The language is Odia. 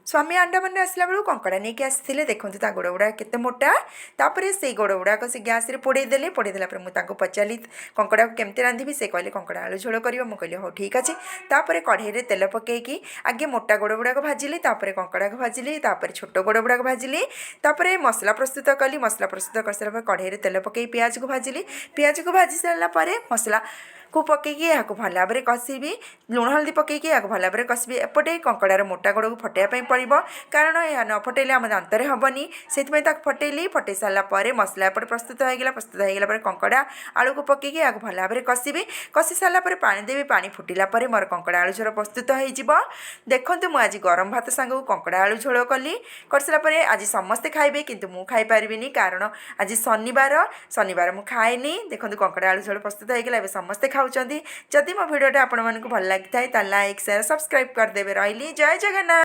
ସ୍ୱାମୀ ଆଣ୍ଡାମାନରେ ଆସିଲା ବେଳକୁ କଙ୍କଡ଼ା ନେଇକି ଆସିଥିଲେ। ଦେଖନ୍ତୁ, ତା ଗୋଡ଼ ଗୁଡ଼ାକ କେତେ ମୋଟା। ତାପରେ ସେଇ ଗୋଡ଼ ଗୁଡ଼ାକ ସେ ଗ୍ୟାସ୍ରେ ପୋଡ଼େଇ ଦେଲେ। ପୋଡ଼େଇ ଦେଲା ପରେ ମୁଁ ତାଙ୍କୁ ପଚାରିଲି, କଙ୍କଡ଼ାକୁ କେମିତି ରାନ୍ଧିବି? ସେ କହିଲେ, କଙ୍କଡ଼ା ଆଳୁ ଝୋଳ କରିବ। ମୁଁ କହିଲି, ହଉ, ଠିକ୍ ଅଛି। ତାପରେ କଢ଼େଇରେ ତେଲ ପକାଇକି ଆଗେ ମୋଟା ଗୋଡ଼ ଗୁଡ଼ାକ ଭାଜିଲି, ତାପରେ କଙ୍କଡ଼ାକୁ ଭାଜିଲି, ତାପରେ ଛୋଟ ଗୋଡ଼ ଗୁଡ଼ାକ ଭାଜିଲି। ତାପରେ ମସଲା ପ୍ରସ୍ତୁତ କଲି। ମସଲା ପ୍ରସ୍ତୁତ କରିସାରିଲା ପରେ କଢ଼େଇରେ ତେଲ ପକାଇ ପିଆଜକୁ ଭାଜିଲି। ପିଆଜକୁ ଭାଜି ସାରିଲା ପରେ ମସଲାକୁ ପକାଇକି ଏହାକୁ ଭଲ ଭାବରେ କଷିବି। ଲୁଣ ହଳଦୀ ପକାଇକି ଏହାକୁ ଭଲ ଭାବରେ କଷିବି। ଏପଟେ କଙ୍କଡ଼ାର ମୋଟା ଗୋଡ଼କୁ ଫଟେଇବା ପାଇଁ ପଡ଼ିବ, କାରଣ ଏହା ନ ଫଟେଇଲେ ଆମ ଦାନ୍ତରେ ହେବନି। ସେଥିପାଇଁ ତାକୁ ଫଟେଇଲି। ଫଟେଇ ସାରିଲା ପରେ ମସଲା ଏପଟେ ପ୍ରସ୍ତୁତ ହେଇଗଲା। ପ୍ରସ୍ତୁତ ହେଇଗଲା ପରେ କଙ୍କଡ଼ା ଆଳୁକୁ ପକାଇକି ଏହାକୁ ଭଲ ଭାବରେ କଷିବି। କଷି ସାରିଲା ପରେ ପାଣି ଦେବି। ପାଣି ଫୁଟିଲା ପରେ ମୋର କଙ୍କଡ଼ା ଆଳୁ ଝୋଳ ପ୍ରସ୍ତୁତ ହେଇଯିବ। ଦେଖନ୍ତୁ, ମୁଁ ଆଜି ଗରମ ଭାତ ସାଙ୍ଗକୁ କଙ୍କଡ଼ା ଆଳୁ ଝୋଳ କଲି। କରିସାରିଲା ପରେ ଆଜି ସମସ୍ତେ ଖାଇବେ, କିନ୍ତୁ ମୁଁ ଖାଇପାରିବିନି, କାରଣ ଆଜି ଶନିବାର। ଶନିବାର ମୁଁ ଖାଏନି। ଦେଖନ୍ତୁ, କଙ୍କଡ଼ା ଆଳୁ ଝୋଳ ପ୍ରସ୍ତୁତ ହେଇଗଲା। ଏବେ ସମସ୍ତେ ଖାଉଛନ୍ତି। ଯଦି ମୋ ଭିଡ଼ିଓଟା ଆପଣମାନଙ୍କୁ ଭଲ ଲାଗିଥାଏ, ତାହେଲେ ଲାଇକ୍, ସେୟାର, ସବସ୍କ୍ରାଇବ୍ କରିଦେବେ। ରହିଲି, ଜୟ ଜଗନ୍ନାଥ।